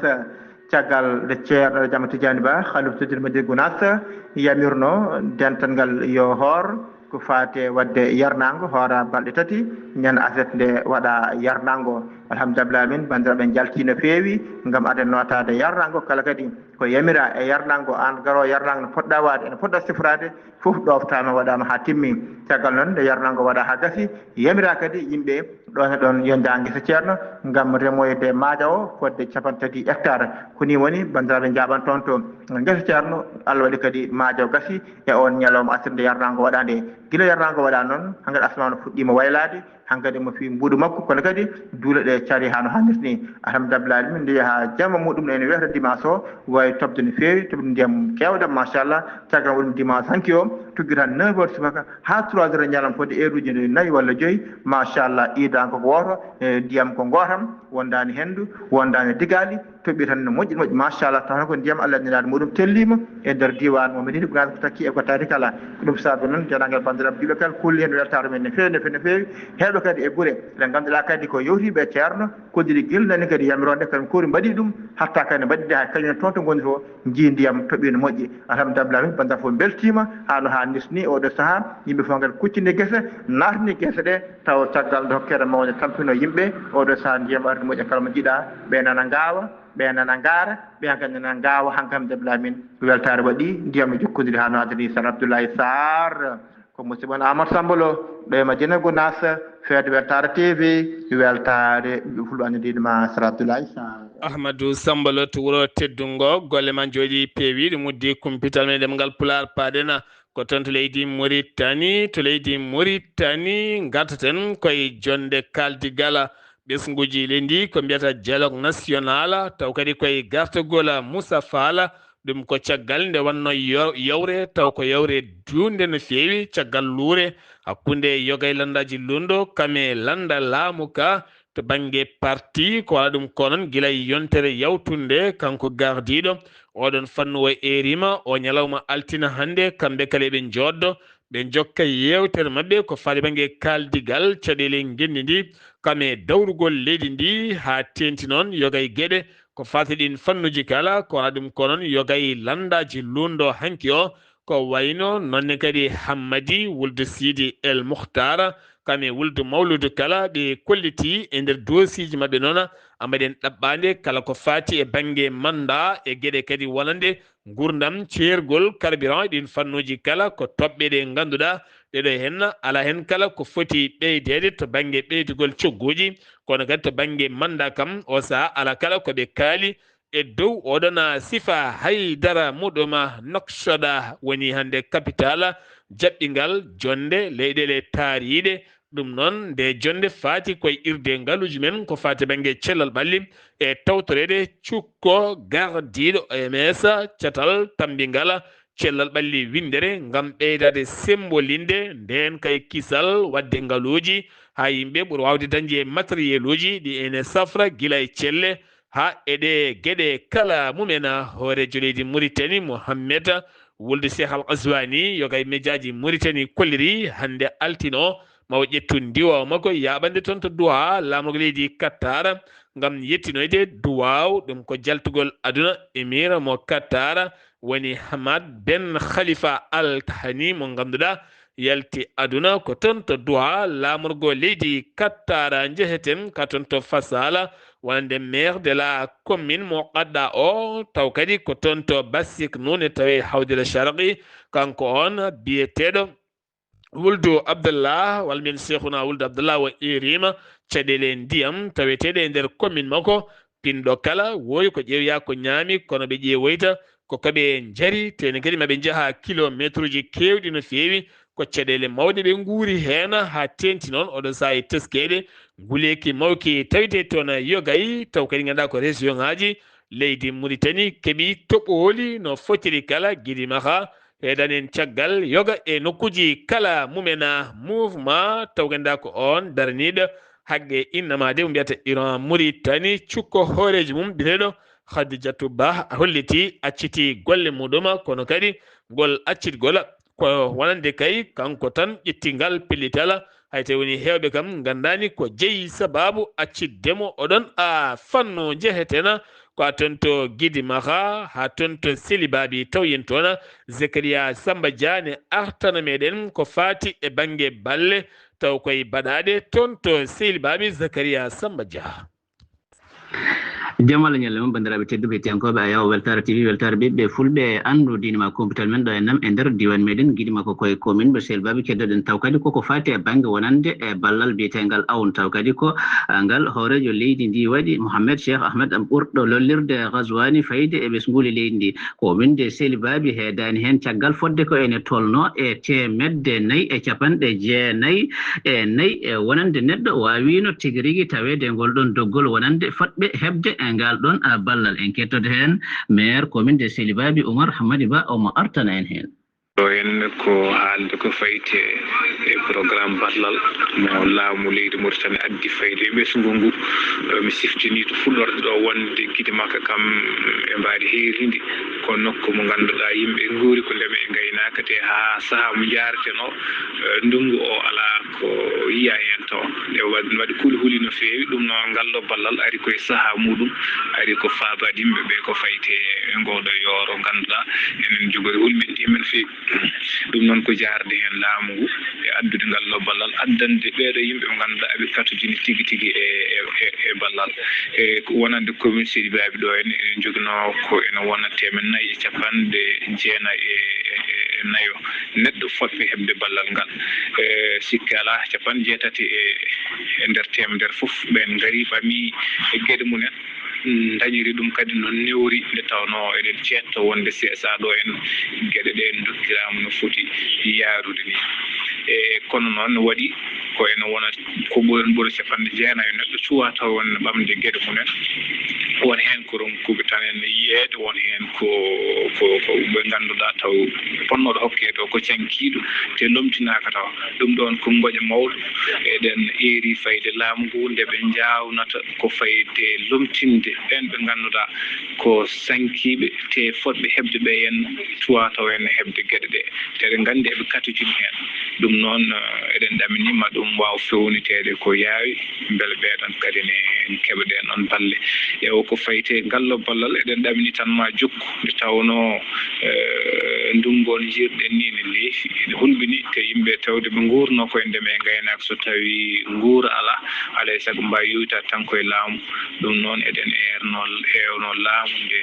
Caggal nde Ceerno Jam Tijaani Ba, Khalifa Sudil Madina Gunaas, yamirno dental ngal yo hoor ko faati e waɗde yarnaango, hoora balɗe tati, ñande aset nde waɗa yarnaango. Alhamdulillah, min banndiraaɓe njaltii no feewi ngam aden nootaade yarnaango. Kala kadi ko yamira e yarnaango, aan garoowo yarnaango no poɗɗa waɗde, ene poɗɗa sifraade, fof ɗoftaama, waɗaama haa timmi. Caggal noon nde yarnaango waɗa haa gasi, yamira kadi yimɓe ɗoon e ɗoon yo njah ngesa Ceerno ngam remoyde maaja o fodde capanɗe tati hectare. Ko nii woni, banndiraaɓe njaaɓan toon to ngesa Ceerno. Allah waɗi kadi maaja o gasi e oon ñalawma aset nde yarnaango waɗa nde. Gila yarnaango waɗa noon, hankadi asamaanu fuɗɗiima waylaade, hankadi omo fii mbuuɗu makko, kono kadi duule ɗe carii haa no haanirta nii. Alhamdulillah, min nde yaha jamma muɗum ene wiyata dimanche o, wawi toɓde no feewi, toɓde ndiyam keewɗam, machallah. Caggal ɗum dimanche hanki o, tuggi tan neuf heures subaka haa trois heures ñalawma fodde heure uji nayi walla joyi, machallah, iidaango ko wooto, e ndiyam ko ngootam, wondaani henndu, wondaani digaali, toɓɓi tan no moƴƴi, moƴƴi, machallah, tawno ko ndiyam Allah nelaɗo muɗum telliima e nder diiwaan mo Madina Gunaas, ko takki e ko taari kala. Ko ɗum saabi noon, dendaangal banndiraaɓe juulɓe kala, kulli heen weltaare men no feewi, no feewi, no feewi. Heewɓe kadi e gure ɗe ngannduɗaa kadi ko yewtiiɓe e Ceerno, koddiri gila nani kadi yamiroonde, kañum kuuri mbaɗi ɗum, hatta kadi mbaɗi nde hay kañum toon to ngoni to, njii ndiyam toɓi no moƴƴi. Alhamdulillah, min banndiraaɓe fof mbeltiima, haa no haanirta ni oɗo sahaa, yimɓe fof kadi kuccini gese, naatni gese ɗe, taw caggal nde hokkere mawnde tampino yimɓe, oɗo sahaa ndiyam ardi moƴƴa kala mo jiɗa, ɓe nana ngaawa, ɓe nana ngaara, ɓe hankadi nana ngaawa, hankadi Abdoulaye min ko weltaare waɗi, ndiyam no jokkodiri haa no haadiri. Sar Abdoulaye Sarr, ko musidɗo mon Amadou Samba Lo, ɗo e Madina Gunaas, feede Weltaare T V, weltaare ɓiɓɓe fulɓe anndidiiɗo ma Sar Abdoulaye Sarr. Ahmadou Samba Lo to wuro teddungo, golle ma njooɗi peewi, ɗum uddi kumpital men ɗemngal Pulaar, paaɗen ko toon to leydi Mauritanie, to leydi Mauritanie, ngartaten koye jonnde kaaldigal ɓesnguuji leydi ndi ko mbiyata dialogue national, taw kadi koye gartagol Moussa Fall. Ɗum ko caggal nde wonno yo-, yawre, taw ko yawre duunde no feewi, caggal luure hakkunde yoga e lanndaaji lunndo, kam e lannda laamu ka, to bannge parti, ko wala ɗum ko noon gila e yontere yawtunde, kanko gardiiɗo oɗon fannu o erima o ñalawma altina hannde, kamɓe kala eɓe njooɗdo, ɓe njokka yeewtere maɓɓe ko faati bannge kaaldigal caɗeele ngenndi ndi, kam e dawrugol leydi ndi, haa teenti noon yoga e geɗe ko faati ɗin fannuji kala, ko wala ɗum ko noon yoga e lanndaaji luundo hanki o, ko wayno noonne kadi Hammadi wuldu Sidi El Mukhtar, kam e wuldu Mawludu kala, ɓe kolliti e nder doosiji maɓɓe noon, a mbaɗen ɗaɓɓaande kala ko faati e bannge mannda e geɗe kadi wonande nguurndam, ceergol, carburant, ɗin fannuji kala ko toɓɓe ɗe ngannduɗaa ɗeɗo henna ala hen kala ko foti ɓeydeede to bannge ɓeydugol cogguuji, kono kadi to bannge mannda kam o saha ala kala ko ɓe kaali e dow oɗon sifa haydara muɗuma. Noksoɗa woni hannde kapital jaɓɓingal jonde leyɗeele taariiɗe. Ɗum noon, nde jonde faati koye irde ngaluuji men ko faati bannge cellal ɓalli e tawtoreede cukko gardiiɗo O M S catal tammbingal cellal ɓalli winndere ngam ɓeydaade semmbolinde ndeen kay kisal waɗde ngaluuji haa yimɓe ɓura waawde dañde e materieluuji ɗi ene safra gila e celle haa e ɗe geɗe kala mumen. Hooreejo leydi Muritani Mohammed wulde Cheikh Al Ghazwani yoga e mejaaji Muritani kolliri hannde altine o ma o ƴettu ndiwaaw makko yaaɓande toon to Duwaa laamorgo leydi Qatar ngam yettinoyde duwaaw ɗum ko jaltugol aduna. Emir mo Qatar woni Hamad Ben Khalifa Al Thani mo ngannduɗaa yalti aduna ko toon to Duwaa laamorgo leydi Qatar. Njeheten ka toon to Fasala wonande maire de la commune mo Qadda o, taw kadi ko toon to Basik Nune tawi Hawdel Sharqi, kanko on biyeteeɗo wuldu Abdallah walla mbiyen Cheikhuna wuldu Abdallah o erima caɗeele ndiyam taweteeɗe e nder commune makko. Pinɗo kala wowi ko ƴeewoya ko ñaami, kono ɓe ƴeewoyta ko ko ɓe njari, tene kadi maɓe njaha kilometre uji keewɗi no feewi, ko caɗeele mawɗe ɓe nguuri heen haa teenti noon oɗo sahaa e teskeede nguleeki mawki tawetee toon yogay, taw kadi ngannduɗaa ko région ŋaaji leydi Muritani keɓi toɓooli no fotiri kala. Gidi Maxa heedan en caggal yoga e nokkuuji kala mumen. Mouvement taw ngannduɗaa ko on daraniiɗo haqqe innama de mbiyata Iran Muritani, cukko hooreejo mum biyeteeɗo Khadijatu Bah holliti acciti golle muɗum, kono kadi ngol accitgol ko wonande kay kanko tan ƴetti ngal pellital. Hay tawi woni heewɓe kam nganndaani ko jeyi sabaabu accidde mo oɗon a fannu. Njehetena ko a toon to Gidi Maxa, haa toon to Seli Baabi, taw yen toon Zakariya Samba Dia ne artana meɗen ko faati e bannge balle, taw koye baɗaaɗe toon to Seli Baabi. Zakariya Samba Dia. Jam Allah ñalle mon, banndiraaɓe tedduɓe, hettiyankooɓe Ayaw Weltaare T V, Weltaare ɓiɓɓe Fulɓe, anndu diine ma kumpital men ɗo e Nam e nder diiwaan meɗen. Gidi makko koye commune mo Sel Baabi keddoɗen, taw kadi koko faati e bannge wonande e ballal biyeteengal awn, taw kadi ko, ah, ngal hooreejo leydi ndi waɗi, Mohamed Cheikh Ahmed, am ɓurɗo lollirde Ghazwani, fayde e ɓesnguuli leydi ndi. Commune de Sel Baabi heedaani heen, caggal fodde ko ene tolnoo e teemedde nayi e capanɗe jeenayi e nayi e wonande neɗɗo waawiino tigi rigi taweede ngol ɗon doggol wonande fotɓe heɓde e ngal ɗon, ah, ballal. En kettode heen maire commune de Sel Baabi, Oumar Hammadi Ba, omo artana en heen. Ɗo en ko haalde ko fayti e programme ballal mo laamu leydi Mauritanie addi fayde e ɓesngu ngu. Eh, mi siftini to fuɗɗorde ɗo wonde Gidi Makka kam e mbaadi heerindi ko nokku mo ngannduɗaa yimɓe nguuri ko ndema e ngaynaaka, te haa sahaa mo njaaratenoo, eh, ndunngu o alaa ko yiya heen tawa. Nde waɗ-, waɗi kulhuli no feewi, ɗum noon ngal ɗo ballal ari koye sahaa muɗum, ari ko faabaade yimɓe ɓe ko fayti e ngoo ɗo yooro ngannduɗaa enen njogori hulɓinɗi men feewi. Ɗum noon ko jaarde heen laamu ngu e addude ngal ɗo ballal, addande ɓeeɗo yimɓe ɓe ngannduɗaa eɓe katojini tigi tigi e, e, e, e ballal. E ko wonande commune Sel Baabi ɗo en, ene njoginoo ko ene wona teemen nayi e capanɗe jeenayi e, e, e nayo neɗɗo fotɓe heɓde ballal ngal. E sikke alaa, capanɗe jeetati e, e nder teemedere fof ɓeen ngarii ɓamii e geɗe mum en. Ndañiri ɗum kadi no newri, nde tawnoo eɗen ceedta wonde seesaa ɗo en geɗe ɗe ndokkiraama no foti yaarude ni. E kono noon waɗi ko ene wona ko ɓuri, ɓuri capanɗe jeenayo neɗɗo cuwaa taw wonde ɓamde geɗe mum en. Won heen ko ronkuɓe tan en yiyeede, won heen ko, ko, ko ɓe ngannduɗaa taw ponnooɗo hokkeede o ko cankiiɗo, te lomtinaaka tawa. Ɗum ɗoon ko ngoƴa mawɗo. Eɗen eeri fayde laamu ngu nde ɓe njaawnata ko fayde lomtinde ɓeen ɓe ngannduɗaa ko sankiiɓe, te fotɓe heɓde ɓe en tuwa taw en heɓde geɗe ɗe. Te eɗen nganndi eɓe katojini heen. Ɗum noon, eh, eɗen ɗamini ma ɗum waaw fewniteede ko yaawi, mbele ɓeeɗon kadi ne keɓa ɗeen ɗoon balle. E o ko fayti e ngal ɗo ballal, eɗen ɗamini tan ma jokku, nde tawnoo, eh, ndunngu on njiyruɗen nii ne leefi, ene hulɓini, te yimɓe tawde ɓe nguurnoo ko e ndema e ngaynaaka, so tawii nguura alaa, alaa e sago mbaawi yowitaade tan ko e laamu. Ɗum noon, eɗen eernoo, eewnoo laamu nde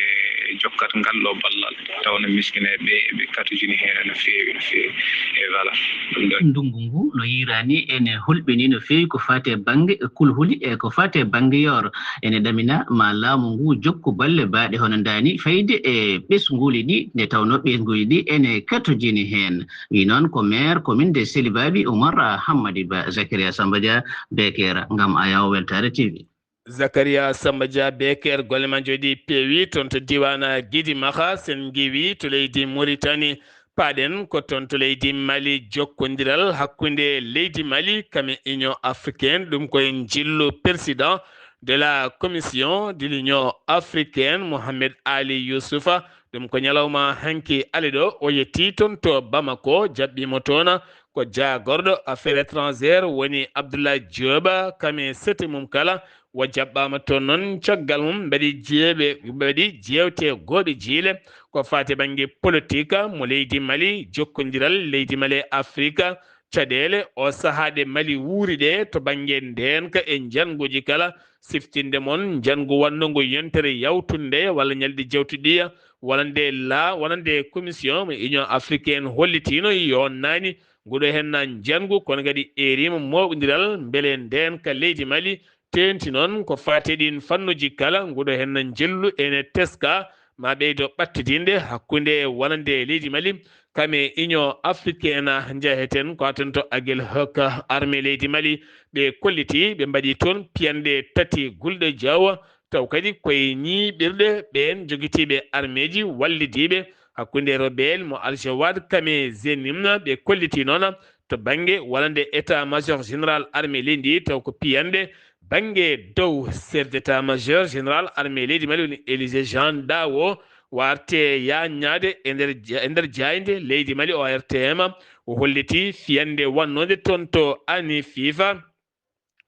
jokkat ngal ɗo ballal, tawa no miskinaaɓe ɓe eɓe katojini heen no feewi, no feewi. E voilà, ɗum ɗoon. Ndunngu ngu no yiiraani ene hulɓini no feewi ko faati e bannge kulhuli e ko faati e bannge yooro. Ene ɗamina ma laamu ngu jokku balle baaɗe hono ndaani fayde e ɓesnguuli ɗi, nde tawnoo ɓesnguuli ɗi ene katojini heen. Wi noon ko maire commune de Selibaɓi Oumar Hammadi Ba. Zakaria Samba Dia, Bekera, ngam Ayaw Weltaare T V. Zakaria Samba Dia, Beker, golle ma njooɗi peewi toon to diiwaan Gidi Maxa, sen ngiwi to leydi Mauritanie. Paaɗen ko toon to leydi Mali, jokkondiral hakkunde leydi Mali kam e Union africaine, ɗum ko e njillu président de la commission de l'Union africaine, Mohamed Ali Youssoufa. Ɗum ko ñalawma hanki ali ɗo, o yettii toon to Bamako, jaɓɓiimo toon ko jaagorɗo affaires étrangères woni Abdoulaye Diop, kam e sete mum kala. O jaɓɓaama toon noon, caggal mum mbaɗi jeeɓe, mbaɗi jeewte gooɓe jiile ko faati bannge politique mo leydi Mali, jokkondiral leydi Mali e Afrika, caɗeele o sahaa ɗe Mali wuuri ɗe to bannge ndeenka e njannguuji kala, siftinde mon njanngu wanndu ngu yontere yawtunde walla ñalɗi jawtuɗi, wonande la, wonande commission mo Union africaine hollitiino yo naani nguɗo heen na njanngu, kono kadi eeriima mooɓondiral mbele ndeenka leydi Mali teeŋti noon ko faati e ɗiin fannuuji kala, nguɗo heen na njillu ene teska ma ɓeydo ɓattidinde hakkunde wonande leydi Mali kam e Union africaine. Njaheten ko aten to Aguelhok, armée leydi Mali ɓe kolliti, ɓe mbaɗi toon piyanɗe tati gulɗe jawa, taw kadi koye ñiiɓirɗe ɓeen jogitiiɓe armeeji wallidiiɓe hakkunde rebelle mo Al-Jawad kam e Zenim, ɓe kolliti noon to bannge wonande état major général armée leydi ndi, taw ko piyanɗe bannge dow chef d'état major général armée leydi Mali woni Élisée Jean Dawo, warte yaññaade e nder ja-, e nder jaaynde leydi Mali, O R T M, o holliti fiyannde wonnode toon to Ani fifa.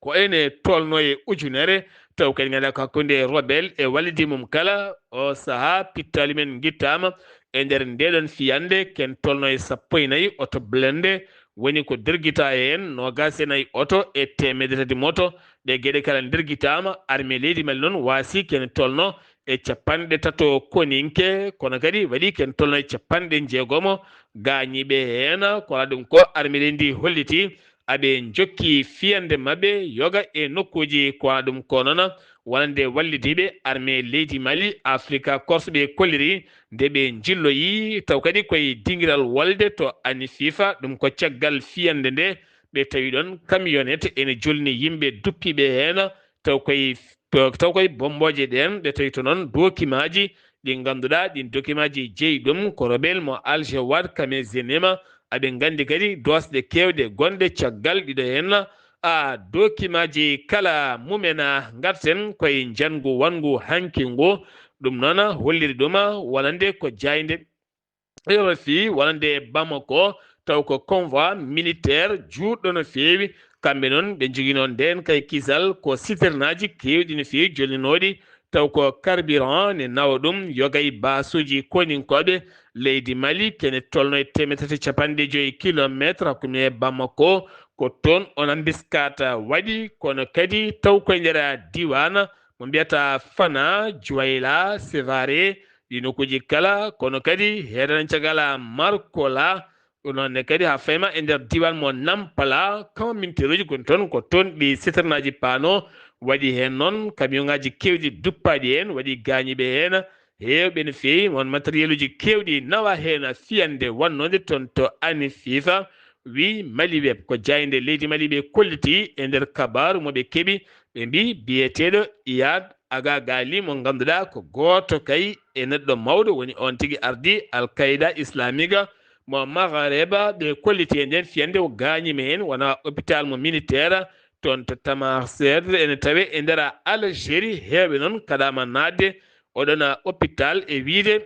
Ko ene tolno e ujunere, taw kadi ngannduɗaa ko hakkunde rebelle e wallidi mum kala. O sahaa pittaali men ngittaama e nder ndeɗon fiyannde, ken tolno e sappo e nayi oto blende, woni ko dergita heen noogaas e nayi oto e teemedde tati moto. Ɗe geɗe kala dergitaama, armée leydi Mali noon waasi ken tolno e capanɗe tato koninke, kono kadi waɗi ken tolno e capanɗe njeegomo gaañiiɓe heen. Ko alaa ɗum ko armée leydi ndi holliti aɓe njokki fiyande maɓɓe yoga e nokkuuji ko alaa ɗum ko noon wonande wallidiiɓe armée leydi Mali, Afrika Korse ɓe kolliri nde ɓe njilloyi, taw kadi koye dingiral wolde to Ani fifa, ɗum ko caggal fiyande nde ɓe tawi ɗon kamiyonete ene jolni yimɓe duppiiɓe heen, taw koye, taw koye bombooje ɗeen ɓe tawi to noon dokimaaji ɗi ngannduɗaa ɗin dokimaaji jeyi ɗum ko rebelle mo Al-Jawad kam e Zenema. Aɓe nganndi kadi doosɗe keewɗe gonɗe caggal ɗiɗo heen. A dokimaaji kala mumen a ngarten koye njanngu wanngu hanki ngu. Ɗum noon holliri ɗum wonande ko jaaynde R F I wonande Bamako, taw ko convoi militaire juutɗo no feewi. Kamɓe noon ɓe njogino ndeen kay kisal ko citernaaji keewɗi no feewi jolninooɗi, taw ko carburant ne nawa ɗum, yoga e baasuuji koninkooɓe leydi Mali, kene tolno e teemedde tati e capanɗe joyi kilometre hakkunde Bamako. Ko toon on ambiskata waɗi, kono kadi taw koye nder diiwaan mo mbiyata Fana, Juwayla, Sevare, ɗi nokkuuji kala, kono kadi heedanancagal Markola. Ɗum noon ne kadi haa fayma e nder diiwaan mo Nampala, kaminteeruuji gon toon, ko toon ɗi citernaaji paano, waɗi heen noon kamiyonŋaaji keewɗi duppaaɗi heen, waɗi gaañiiɓe heen heewɓe no feewi, won materieluuji keewɗi nawa heen fiyande wonnoonde toon to Ani fifa. Wi Mali Web, ko jaaynde leydi Mali ɓe kolliti e nder kabaaru mo ɓe keɓi, ɓe mbi biyeteeɗo Iyad Aga Gali, mo ngannduɗaa ko gooto kay e neɗɗo mawɗo, woni on tigi ardi Al Qaida Islamiga mo Maghreba, ɓe kolliti e nden fiyande o gaañi men, wona hôpital mo militaire toon to Tamanrasset, ene tawe e nder Algérie. Heewɓe noon kaɗaama naatde oɗon hôpital e wiide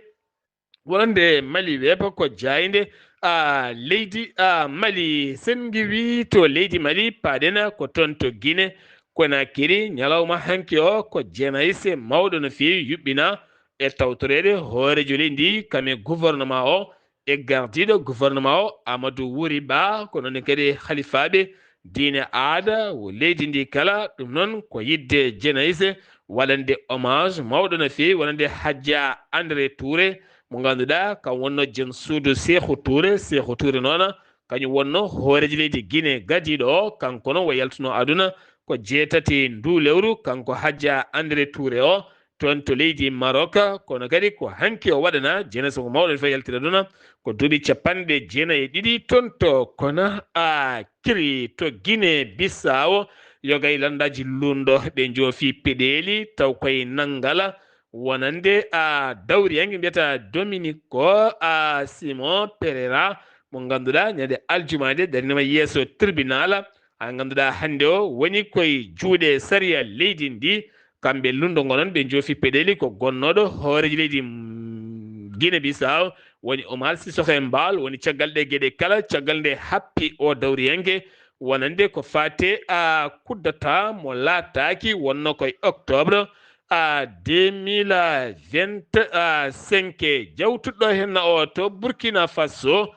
wonande Mali weepa ko jaaynde, a, leydi, a, Mali. Sen ngiwii to leydi Mali, paaɗen ko toon to Guinée Conakry, ñalawma hanki o ko jenaise mawɗo no feewi yuɓɓina e tawtoreede hooreejo leydi ndi, kam e gouvernement o, e gardiiɗo gouvernement o, Amadou Wuri Ba, ko noon kadi halifaaɓe diine aada wo leydi ndi kala. Ɗum noon ko yiɗde jenaise waɗande hommage mawɗo no feewi wonande Hajja André Touré, mo ngannduɗaa kam wonno jom suudu Seexu Touré. Seexu Touré noon kañum wonno hooreejo leydi Guinée gadiiɗo o, kanko noon o yaltuno aduna ko jeetati ndu lewru, kanko Hajja André Touré o, toon to leydi Maroc. Kono kadi ko hanki o waɗana jenaise mo mawɗo no feewi yaltira aduna, ko duuɓi capanɗe jeenayi e ɗiɗi toon to Conakry to Guinée Bissau. Yogay lanndaaji lunndo ɓe njoofi peɗeeli taw koye nanngala wonande a dawriyanke mbiyata Dominico a Simon Pereira, mo ngannduɗaa ñande aljuma nde darnima yeeso tribunal. A ngannduɗaa hannde o woni koye juuɗe sariya leydi ndi. Kamɓe lunndo ngo noon ɓe njoofi peɗeeli ko gonnooɗo hooreejo leydi, mm, Guinée Bissau, woni Omar Sissoko Embaló, woni caggal ɗe geɗe kala, caggal nde happi o dawriyanke wonande ko faate a kuddata mo laataaki wonno koye octobre a deux mille vingt-cinq. Jawtuɗo henna o to Burkina Faso,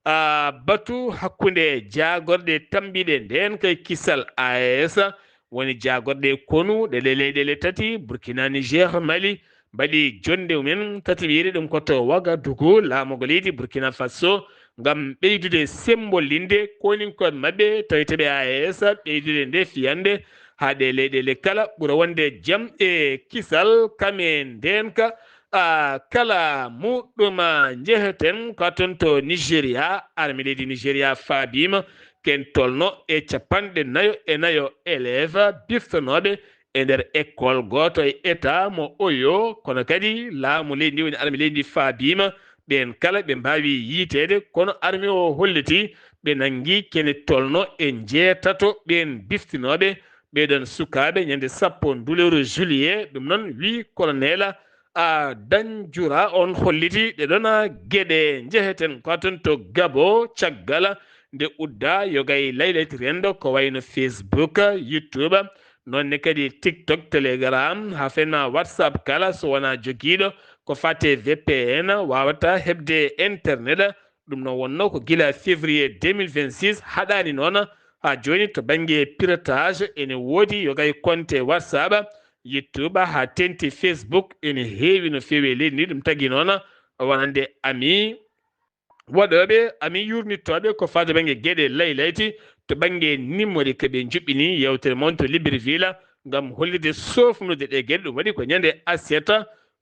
a, batu hakkunde jaagorɗe tambiɗe nden kay kisal A E S, woni jaagorɗe konu ɗe le-, leyɗele tati, Burkina, Niger, Mali, mbaɗi jonde mumen tataɓire, ɗum ko to Wagadugu, laamorgo leydi Burkina Faso, ngam ɓeydude sembolinde koninkoɓe maɓɓe taweteeɓe A E S, ɓeydude nde fiyande haa ɗe leyɗele kala ɓura wonde jam e kisal, kam e ndeenka, a, kala muɗɗum njeheten ko toon to Nigeria. Arme leydi Nigeria faabiima ken tolno e capanɗe nayo e nayo élève biftonooɓe e nder école gooto e état mo Oyo, kono kadi laamu leydi ndi woni arme leydi ndi faabiima ɓeen kala ɓe mbaawi yiiteede, kono arme o holliti ɓe nanngi kene tolno e njeetato ɓeen biftinooɓe ɓee ɗoon sukaaɓe ñande sappo ndu lewru juillet. Ɗum noon wi colonel a Danjura on holliti ɗe ɗoon geɗe njeheten ko toon to Gabo caggal nde udda yogay laylayti renndo ko wayno Facebook, YouTube, noon ne kadi TikTok, Telegram, haa fenna WhatsApp kala so wonaa jogiiɗo ko faate V P N waawata heɓde internet. Ɗum no wonno ko gila février deux mille vingt-six haɗaani noon, haa jooni to bannge piratage ene woodi yogay compte WhatsApp, YouTube, haa teŋti Facebook ene heewi no feewi e leydi ndi. Ɗum tagi noon wonande ami waɗooɓe, ami yuurnittooɓe ko faade bannge geɗe laylayti to bannge numérique ɓe njuɓɓini yeewtere mon to Libreville ngam hollirde sofnude ɗe geɗe. Ɗum waɗi ko ñande aset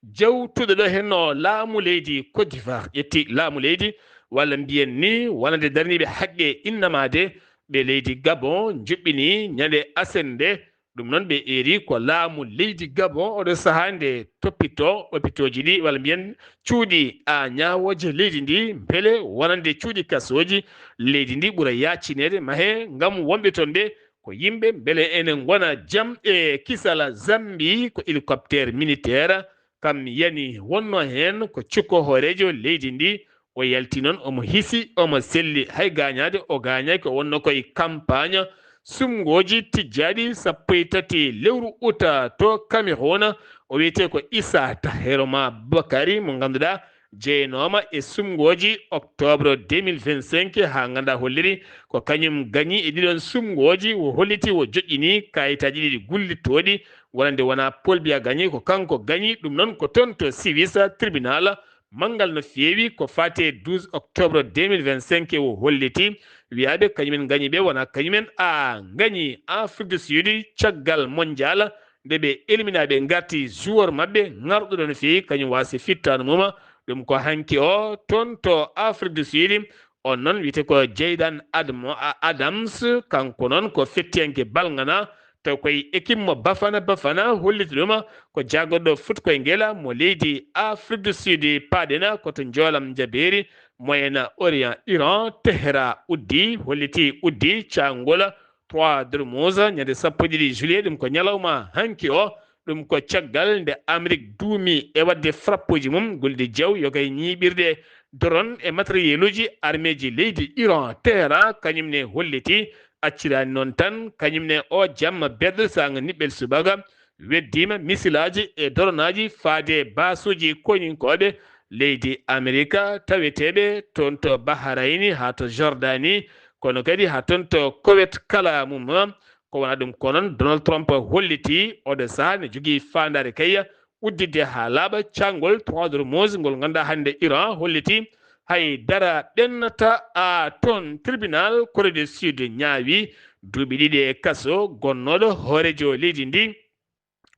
jawtuɗo ɗo henno laamu leydi Côte d'Ivoire ƴetti laamu leydi, walla mbiyen ni wonande darniiɓe haqqe innamaade ɓe leydi Gabon njuɓɓini ñande aset nde. Ɗum noon ɓe eeri ko laamu leydi Gabon oɗo sahaa nde toppito opitooji ɗi walla mbiyen cuuɗi a ñaawooje leydi ndi mbele wonande cuuɗi kasooji leydi ndi ɓura yaacineede mahee ngam wonɓe toon ɓe ko yimɓe mbele ene ngona jam e kisal. Zambi ko hélicoptère militaire kam yani wonno heen ko cukko hooreejo leydi ndi. O yalti noon, omo hisi, omo selli. Hay gaañaade o gaañaaki, o wonno koye campagne sumngooji tijjaaɗi sappo e tati lewru uta to Cameroun. O wiyetee ko Issa Taheroma Bakary mo ngannduɗaa jeynooma e sumngooji octobre deux mille vingt-cinq, haa nganndaa holliri ko kañum gañi e ɗiɗon sumngooji. O holliti o joƴƴini kayitaaji ɗiɗi gullitooɗi wonande wona Paul Biya gañi, ko kanko gañi. Ɗum noon ko toon to Siwis tribunal manngal no feewi ko faati e douze octobre deux mille vingt-cinq o holliti wiyaaɓe kañumen gañi ɓe wona kañumen a gañi Afrique du Sud caggal mondial nde ɓe élimina ɓe ngarti joueur maɓɓe ŋarɗuɗo no feewi kañum wasi fittaano muma. Ɗum ko hanki o toon to Afrique du Sud. On noon wiyete ko Jeydan Admo- a- Adams, kanko noon ko fettiyanke balngana Taw koye équipe mo Bafana Bafana holliti ɗum ko jagorɗo foot koye ngela mo leydi Afrique du Sud, paɗena ko to njoolam njabeeri Moyen Orient. Iran, Tehran uddi, holliti uddi caangol trois d'Ormuz ñande sappo e ɗiɗi juillet, ɗum ko ñalawma hanki o. Ɗum ko caggal nde Amérique duumi e waɗde frappeji mum, golliɗi jeew yogay ñiiɓirde drone e matériel uji armeeji leydi Iran. Tehran kañum ne holliti, acciraani noon tan, kañum ne o jamma Bedr, saanga niɓɓel subaka, weddiima misilaaji e doronaaji faade baasuuji koyninkooɓe leydi Amerika taweteeɓe toon to Bahrayni haa to Jordani, kono kadi haa toon to Kowet kala mum. Ko wona ɗum ko noon, Donald Trump holliti oɗo sahaa ne jogii faandaare kay udditde haa laaɓa caangol trois d'Ormuz ngol ngannduɗaa hannde Iran holliti hay dara ɓennata a toon. Tribunal Corée du Sud ñaawi duuɓi ɗiɗi e kaso gonnooɗo hooreejo leydi ndi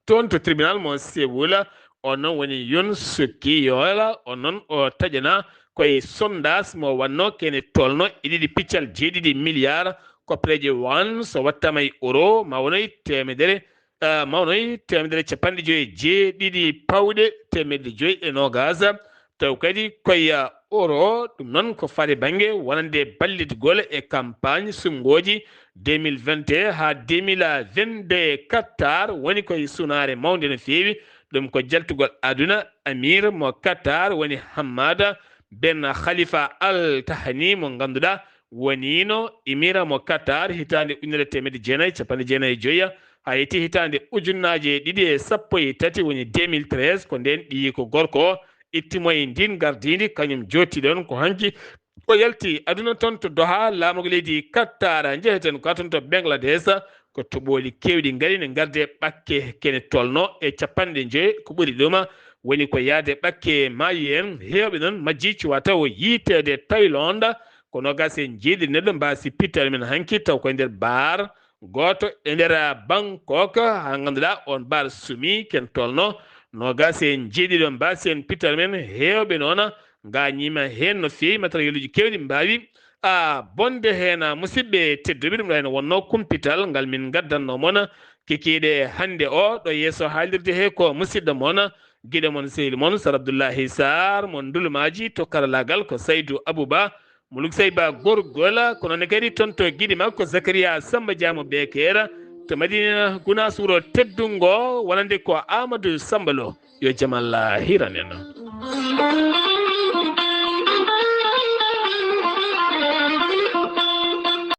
toon to tribunal mo Séoul. On noon woni Yoon Suk Yeol, on noon o taƴana koye sondage mo wanno kene tolno e ɗiɗi piccal jeeɗiɗi milliard koppereeje won, so wattama e euro ma wonoy teemedere, eh, ma wonoy teemedere capanɗe joyi e jeeɗiɗi pawɗe teemedde joyi e noogas. Taw kadi koye euro, ɗum noon ko faade bannge wonande ballitgol e campagne suɓngooji deux mille vingt et un haa deux mille vingt-deux. Qatar woni koye sunaare mawnde no feewi. Ɗum ko jaltugol aduna. Amir mo Qatar woni Hamada ben Khalifa Al Thani mo ngannduɗaa woniino imira mo Qatar hitaande ujunere teemedde jeenayi e capanɗe jeenayi e joyi, haa yetti hitaande ujunnaaje ɗiɗi e sappo e tati, woni deux mille treize, ko ndeen ɓiyiiko gorko o itti mo e ndiin ngardiindi, kañum jooɗti ɗoon ko hanki. O yalti aduna toon to Doha, laamorgo leydi Qatar. Njeheten ko toon to Bangladesh, ko toɓooli keewɗi ngari ne ngardi e ɓakke kene tolno e capanɗe joyi, ko ɓuri ɗum woni ko yahde ɓakke maayi en. Heewɓe noon majji cuwaa taw yiiteede Thaïlande, ko noogaas e jeeɗiɗi neɗɗo mbaasi pittaali mum hanki, taw koye nder bar gooto e nder Bangkok, haa ngannduɗaa oon bar sumi, kene tolno noogaas e jeeɗiɗo mbaasi en pittaali mum. Heewɓe noon ngaañiima heen no feewi, matériel uji keewɗi mbaawi a bonde heen. Musidɓe tedduɓe, ɗum ɗo heen wonnoo kumpital ngal min ngaddannoo mon kikiiɗe hannde o. Ɗo yeeso haalirde he ko musidɗo mon, giɗo mon, sehil mon Sar Abdullahi Sarr mo Ndulmaaji, to karalaagal ko Saydu Abuba. Muluk Seyba Gorgol, ko noon kadi toon to giɗi makko Zakariya Samba Dia mo Bekeera, to Madina Gunaas wuro teddungo, wonande ko Amadou Samba Lo. Yo jam Allah hiran en.